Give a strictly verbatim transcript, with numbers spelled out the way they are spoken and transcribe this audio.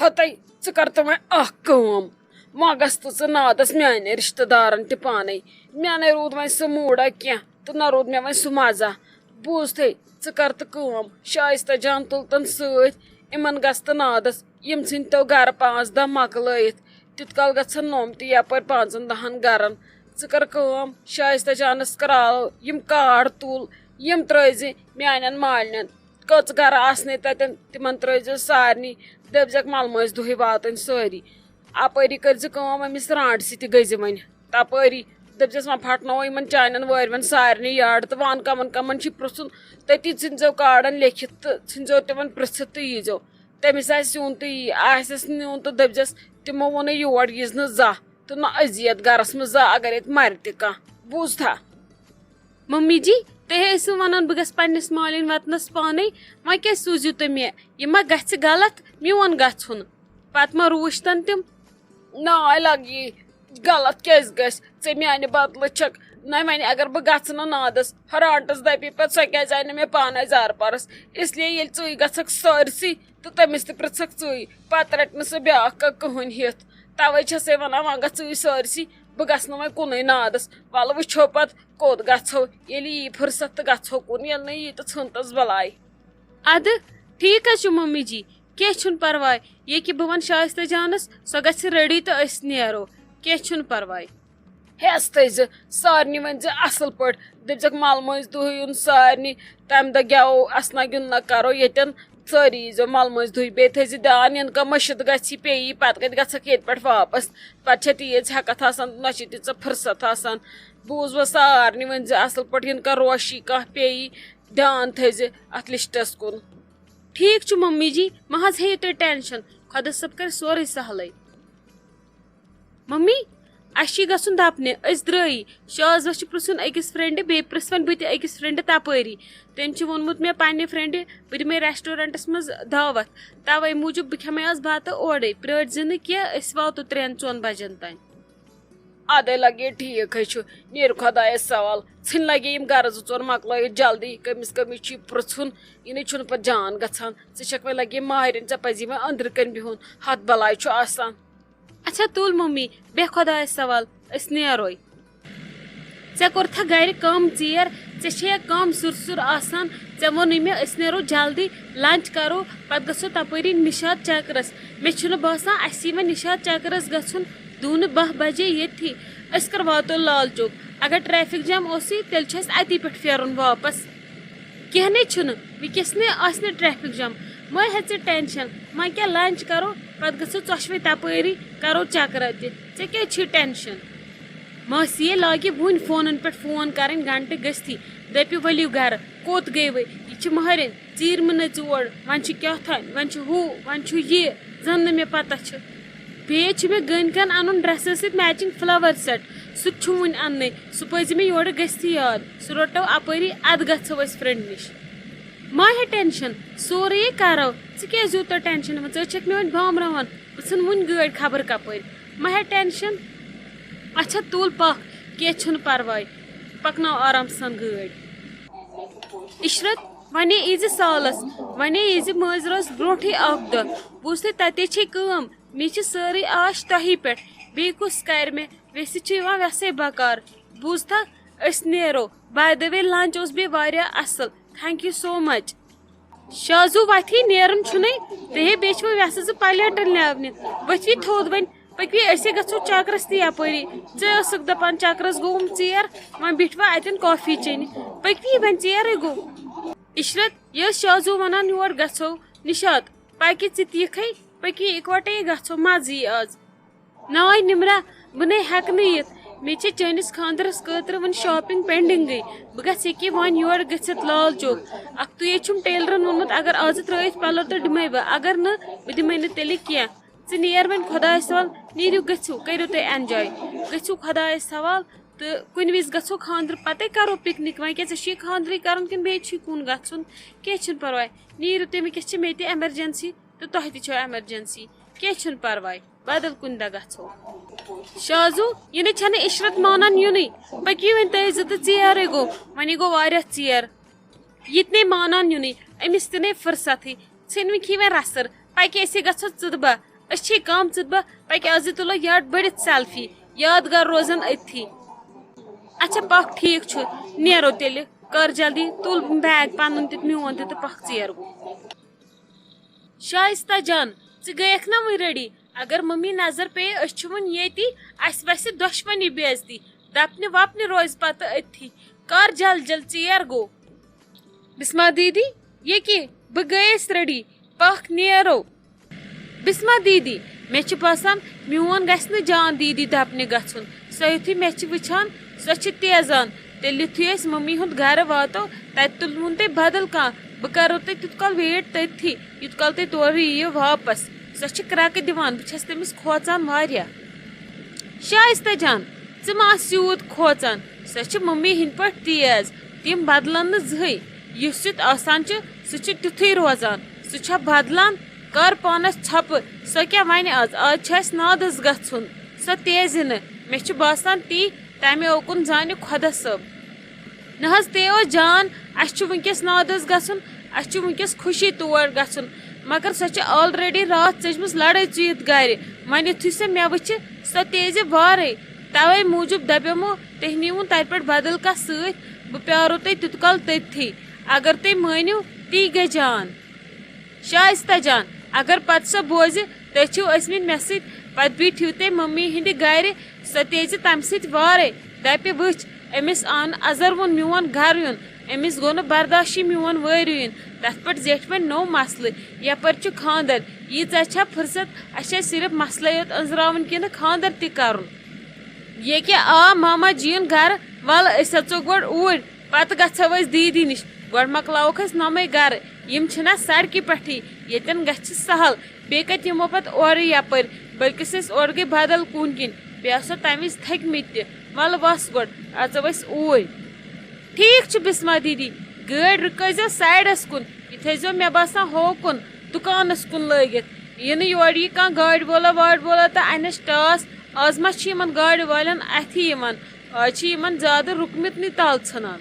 ہتے، ژٕ کر تہٕ وۄنۍ اکھ کٲم۔ وۄنۍ گژھ تہٕ ژٕ نادس میانٮ۪ن رشتہٕ دارن تہِ پانے۔ مےٚ نے روٗد وۄنۍ سُہ موٗڈا کینٛہہ تہٕ نہ روٗد مےٚ وۄنۍ سُہ مزہ۔ بوٗزتھٕے، ژٕ کر تہٕ کٲم، شایستہ جان تُل تن سۭتۍ۔ یِمن گژھ تہٕ نادس، یِم ژھٕنۍ تو گرٕ پانٛژھ دہ مۄکلٲیِتھ۔ تیُت کال گژھن نوم تہِ یپٲرۍ پانٛژن دہن گرن۔ ژٕ کر کٲم، شایستہ جانس کرٛاو یِم کارڈ تُل، یِم ترٲوزِ میانٮ۪ن مالنٮ۪ن۔ کٔژ گرٕ آسنے تتٮ۪ن، تِمن ترٲوزِ سارنٕے۔ دٔپزٮ۪کھ، ملمٲنٛزۍ دۄہٕے واتن سٲری۔ اپٲری کٔرزِ کٲم، أمِس رانٛٹسٕے تہِ گٔژھزِ وۄنۍ۔ تپٲری دٔپزٮ۪س، وۄنۍ پھٹناوو یِمن چانٮ۪ن وٲرۍوٮ۪ن سارنٕے یاڈ تہٕ وَن کمن کمن چھُ پرٛژھُن۔ تٔتی ژھٕنزیو کارڈن لیکھِتھ تہٕ ژھٕنزیو تِمن پرٛژھِتھ تہٕ ییٖزیو۔ تٔمِس آسہِ یُن تہٕ یی، آسٮ۪س نیُن تہٕ دٔپزٮ۪س، تِمو ووٚنُے یور یِیٖزِ نہٕ زانٛہہ تہٕ نہ اذیت گرس منٛز زانٛہہ، اگر ییٚتہِ مرِ تہِ کانٛہہ۔ بوٗزتھا؟ ممی جی، تُہۍ ٲسِو ونان بہٕ گژھٕ پننِس مالِنۍ وطنس پانے، وۄنۍ کیازِ سوٗزِو تُہۍ مےٚ؟ یہِ ما گژھِ غلط؟ میون گژھُن؟ پتہٕ ما روٗشتن تِم؟ نا لگی، غلط کیازِ گژھِ؟ ژےٚ میانہِ بدلہٕ چھکھ نہ، وۄنۍ اگر بہٕ گژھٕ نہٕ نادس، ہرانٹس دپی پتہٕ، سۄ کیازِ آیہِ نہٕ مےٚ پانے زارٕ پارس؟ اس لیے ییٚلہِ ژٕے گژھکھ سٲرسٕے تہٕ تٔمِس تہِ پرژھکھ ژٕے، پتہٕ رٹہِ نہٕ سۄ بیاکھ کانٛہہ کٕہٕنۍ ہٮ۪تھ۔ توے چھسے ونان، وۄنۍ گژھ ژٕے سٲرسٕے، بہٕ گژھٕ نہٕ وۄنۍ کُنُے نادس۔ ولہٕ وٕچھو پتہٕ کوٚت گژھو، ییٚلہِ یی فرصت تہٕ گژھو کُن، ییٚلہِ نہٕ یی تہٕ ژھٕن تس بلاے۔ ادٕ ٹھیک حظ چھُ ممی جی، کینٛہہ چھُنہٕ پرواے، ییٚکہِ بہٕ ونہٕ شایستہ جانس، سۄ گژھِ ریڈی تہٕ أسۍ نیرو، کینٛہہ چھُنہٕ پرواے۔ ہیس تھٲیزِ، سارنٕے ؤنۍ زِ اصل پٲٹھۍ، دٔپزٮ۪کھ، ملمٲنٛزۍ دۄہ یُن سارنٕے، تمہِ دۄہ گٮ۪وو اسنا گِنٛدنا کرو ییٚتٮ۪ن، سٲری ییٖزیو ملمٲنٛزۍ دۄہٕے۔ بیٚیہِ تھٲیزِ دیان، یِنہٕ کانٛہہ مٔشِد گژھِ پیٚیہِ، پتہٕ کتہِ گژھکھ ییٚتہِ پٮ۪ٹھ واپس؟ پتہٕ چھےٚ تیٖژ ہٮ۪کتھ آسان، نہ چھِ تیٖژاہ فرصت آسان۔ بوٗز وۄنۍ سارنٕے، ؤنۍ زِ اصل پٲٹھۍ، یِنہٕ کانٛہہ روشی کانٛہہ پیٚیہِ، دیان تھٲیزِ اتھ لسٹس کُن۔ ٹھیک چھُ ممی جی، مہ حظ ہیٚیِو تُہۍ ٹینشن، خۄدا صٲب کرِ سورُے سہلٕے۔ ممی، اسہِ چھُ گژھُن دپنہِ، أسۍ درٛٲیی۔ شاز وس چھُ پرژھُن أکِس فرینڈِ، بیٚیہِ پرژھٕ وۄنۍ بہٕ تہِ أکِس فرینڈِ تپٲری۔ تٔمۍ چھُ ووٚنمُت مےٚ پننہِ فرینڈِ، بہٕ دِمے ریسٹورنٹس منٛز دعوت، توے موٗجوٗب بہٕ کھٮ۪مے از بتہٕ اورے۔ پرٲرۍ زِ نہٕ کینٛہہ، أسۍ واتو ترٛٮ۪ن ژۄن بجن تام۔ ادے لگے ٹھیک ہے چھُ، نیرِ خۄدایس سوال، ژھٕنۍ لگے یِم گرٕ زٕ ژور مۄکلٲیِتھ جلدی، کٔمِس کٔمِس چھُ یہِ پرژھُن، یہِ نَے چھُنہٕ پتہٕ جان گژھان۔ ژٕ چھکھ وۄنۍ لگے ماہرِنۍ، ژےٚ پزی وۄنۍ أنٛدرٕ کنۍ بِہُن، ہتھ بلاے چھُ آسان۔ اچھا تُل ممی، بیٚہہ خۄدایس سوال، أسۍ نیروے۔ ژےٚ کوٚرتھا گرِ کم ژیر؟ ژےٚ چھےٚ کم سُر سُر آسان؟ ژےٚ ووٚنُے مےٚ أسۍ نیرو جلدی، لنچ کرو، پتہٕ گژھو تپٲری نشاط چکرس۔ مےٚ چھُنہٕ باسان اسہِ یی وۄنۍ نشاط چکرس گژھُن، دوٗنہٕ باہ بجے ییٚتھی۔ أسۍ کر واتو لال چوک؟ اگر ٹریفک جام اوسُے، تیٚلہِ چھُ اسہِ اتی پٮ۪ٹھ پھیرُن واپس۔ کینٛہہ نے چھُنہٕ، وٕنکیٚس نے آسہِ نہٕ ٹریفک جام۔ مہ ہےٚ ژٕ ٹینشن، وۄنۍ کیٛاہ لنچ کرو، پتہٕ گژھو ژۄشوے تپٲری، کرو چکرا تہِ۔ ژےٚ کیٛازِ چھُے ٹینشن؟ ماسی یے لاگہِ وُنۍ فونن پٮ۪ٹھ فون کرٕنۍ، گنٹہٕ گٔژھتھی۔ دٔپِو، ؤلِو گرٕ، کوٚت گٔیوٕ؟ یہِ چھِ مہرِنۍ، ژیٖرۍ مہٕ نٔژِو اورٕ، وۄنۍ چھُ کیٛاہ تھانۍ، وۄنۍ چھُ ہُہ، وۄنۍ چھُ یہِ، زن نہٕ مےٚ پتہ چھِ۔ بیٚیہِ چھُ مےٚ گٔنۍ کن انُن ڈریسس سۭتۍ میچنگ فلاور سیٹ، سُہ تہِ چھُم وُنہِ اننٕے، سُہ پٲزِ مےٚ یورٕ گٔژھتھی یاد، سُہ رٹو اپٲری، ادٕ گژھو أسۍ فرینڈ نِش۔ مہ ہےٚ ٹینشن، سورُے کرو، ژٕ کیٛازِ یوٗتاہ ٹینشن ہٮ۪وان؟ ژٕ چھکھ مےٚ وۄنۍ بامبراوان، بہٕ ژھٕنہٕ وُنہِ گٲڑۍ خبر کپٲرۍ۔ مہ ہےٚ ٹینشن۔ اچھا تُل پکھ، کینٛہہ چھُنہٕ پرواے، پکناو آرام سان گٲڑۍ۔ عشرت، ونے ییٖزِ سالس، ونے ییٖزِ مٲنٛزِ رٲژ برونٹھٕے اکھ دۄہ۔ بوٗزتھٕے، تتے چھے کٲم، مےٚ چھِ سٲرٕے آش تۄہی پٮ۪ٹھ، بیٚیہِ کُس کرِ مےٚ؟ ویسہِ چھِ یِوان ویسے بکار۔ بوٗزتھا، أسۍ نیرو۔ By the way, lunch اوس بیٚیہِ واریاہ اصل۔ Thank you so much. شازو، وتھی نیرُن چھُنٕے، تہٕ ہے بیٚیہِ چھِ وۄنۍ ویسہٕ زٕ پلیٹن لیونہِ۔ ؤتھوی تھوٚد وۄنۍ، پٔکوی، أسے گژھو چکرس تہِ یپٲری۔ ژےٚ ٲسٕکھ دپان چکرس گوٚوُم ژیر، وۄنۍ بیٖٹھوا اتٮ۪ن کافی چیٚنہِ؟ پٔکوی وۄنۍ، ژیرٕے گوٚو۔ عشرت، یہِ ٲس شازو ونان یور گژھو نشاط، پکہِ ژٕ تہِ یِکھے، پٔکوی اِکوٹے گژھو، مزٕ یی آز۔ ناے نمرہ، بہٕ نے ہٮ۪کہٕ نہٕ یِتھ۔ مےٚ چھِ چٲنِس خانٛدرس خٲطرٕ وُنہِ shopping pendingٕے۔ بہٕ گژھٕ ییٚکیٛاہ وۄنۍ یورٕ گٔژھِتھ لال چوک۔ اکھتُے چھُم ٹیلرن ووٚنمُت، اگر آزٕ ترٲوِتھ پلو تہٕ دِمے بہٕ، اگر نہٕ، بہٕ دِمے نہٕ تیٚلہِ کینٛہہ۔ ژٕ نیر وۄنۍ خۄدایس حوال، نیٖرِو گٔژھِو، کٔرِو تُہۍ enjoy۔ گٔژھِو خۄدایس حوال تہٕ کُنہِ وِزِ گژھو خانٛدرٕ پتے کرو picnic۔ وۄنۍ کیٛاہ، ژےٚ چھُے خانٛدرٕے کرُن کِنہٕ بیٚیہِ چھُے کُن گژھُن؟ کینٛہہ چھُنہٕ پرواے، نیٖرِو تُہۍ، وٕنکیٚس چھِ مےٚ تہِ emergency تہٕ تۄہہِ تہِ چھو emergency، کینٛہہ چھُنہٕ پرواے۔ بدل کُنہِ دۄہ گژھو۔ شازو، یہِ نے چھنہٕ عشرت مانان یُنٕے۔ پٔکِو وۄنۍ تُہۍ زٕ تہٕ ژیرٕے گوٚو، وۄنۍ گوٚو واریاہ ژیر۔ یہِ تہِ نے مانان یُنٕے، أمِس تہِ نے فرصتٕے۔ ژھٕنۍ وۄنۍ کھیٚیہِ وۄنۍ رژھٕر، پکہِ أسۍ گژھو ژٕدبہ۔ أسۍ چھِ کم ژٕدبہ، پکہِ آز تُلو یاد بٔڑِتھ سیلفی، یادگار روزن أتھی۔ اچھا پکھ، ٹھیٖک چھُ، نیرو تیٚلہِ۔ کر جلدی، تُل بیگ پنُن تہِ میون تہِ تہٕ پکھ ژیر گوٚو۔ شائستہ جان، ژٕ گٔیَکھ نا وٕنۍ ریڈی؟ اگر ممی نظر پیٚیہِ، أسۍ چھِ وٕنۍ ییٚتی، اَسہِ وَسہِ دۄشوٕنی بے عزتی، دَپنہِ وَپنہِ روزِ پَتہٕ أتھی۔ کر جل جل، ژیر گوٚو۔ بسمہ دیدی، یہِ کہِ بہٕ گٔیَس ریڈی، پَکھ نیرو۔ بسمہ دیدی، مےٚ چھُ باسان میون گژھِ نہٕ جان دیدی دَپنہِ گژھُن، سۄ یُتھُے مےٚ چھِ وٕچھان سۄ چھِ تیزان، تیٚلہِ یُتھُے أسۍ ممی ہُنٛد گرٕ واتو، تَتہِ تُلہون تۄہہِ بدل کانٛہہ۔ بہٕ کرو تۄہہِ تیُت کال ویٹ تٔتھی، یُت کال تُہۍ تورٕ یِیِو واپس۔ سۄ چھِ کرٛٮ۪کہٕ دِوان، بہٕ چھَس تٔمِس کھوژان واریاہ۔ شائستہ جان، ژٕ ما آس یوٗت کھوژان؟ سۄ چھِ ممی ہِنٛدۍ پٲٹھۍ تیز، تِم بدلن نہٕ زٕہٕے۔ یُس یُتھ آسان چھُ، سُہ چھُ تیُتھُے روزان، سُہ چھا بدلان؟ کر پانس ژھۄپہٕ، سۄ کیٛاہ وَنہِ آز؟ آز چھُ اَسہِ نادس گژھُن۔ سۄ تیزِ نہٕ، مےٚ چھُ باسان تی تَمہِ اوکُن زانہِ خۄدا صٲب۔ نہ حظ، تے اوس جان، اَسہِ چھُ وٕنکیٚس نادس گژھُن، اَسہِ چھُ وٕنکیٚس خوشی تور گژھُن، مگر سۄ چھِ already راتھ ژٔجمٕژ لڑٲے ژُیِتھ گرِ۔ وۄنۍ یُتھُے سۄ مےٚ وٕچھِ، سۄ تیزِ وارے۔ توے موٗجوٗب دپیومو، تُہۍ نیٖوُن تتہِ پٮ۪ٹھ بدل کانٛہہ سۭتۍ، بہٕ پیارو تۄہہِ تیُت کال تٔتھی۔ اگر تُہۍ مٲنِو، تی گژھِ جان۔ شائستہ جان، اگر پتہٕ سۄ بوزِ، تُہۍ چھِو ٲسمٕتۍ مےٚ سۭتۍ، پتہٕ بیٖٹھِو تُہۍ ممی ہِنٛدِ گرِ، سۄ تیزِ تمہِ سۭتۍ وارے۔ دپہِ، وٕچھ، أمِس آو نہٕ ازروُن میون گرٕ یُن، أمِس گوٚو نہٕ برداشٕے میون وٲرِو یُن۔ تتھ پٮ۪ٹھ زیٹھِ وۄنۍ نوٚو مسلہٕ، یپٲرۍ چھُ خاندر، ییٖژاہ چھا فرصت، اسہِ چھا صرف مسلے یوت أنٛزراوُن کِنہٕ خاندر تہِ کرُن؟ ییٚکیٛاہ آو ماما جِیُن گرٕ، ولہٕ أسۍ اژو گۄڈٕ اوٗرۍ، پتہٕ گژھو أسۍ دیدی نِش، گۄڈٕ مۄکلاوکھ أسۍ نۄمے گرٕ، یِم چھِنہ سڑکہِ پٮ۪ٹھٕے، ییٚتٮ۪ن گژھِ سہل، بیٚیہِ کتہِ یِمو پتہٕ اورٕ یپٲرۍ، بلکہِ چھِ أسۍ اورٕ گٔے بدل کُن کِنۍ، بیٚیہِ آسو تمہِ وِزِ تھٔکمٕتۍ تہِ۔ ولہٕ وس گۄڈٕ، اژو أسۍ اوٗرۍ۔ ٹھیٖک چھُ بسمہ دیدی، گٲڑۍ رُکٲیزیو سایڈس کُن، یہِ تھٲیزیو مےٚ باسان ہُہ کُن، دُکانس کُن لٲگِتھ۔ یہِ نہٕ یورٕ یی کانٛہہ گاڑِ وولا واڑِ وولا تہٕ انٮ۪س ٹاس۔ آز ما چھِ یِمن گاڑِ والٮ۪ن اتھِ یِوان، آز چھِ یِمن زیادٕ رُکمٕتنٕے تل ژھٕنان۔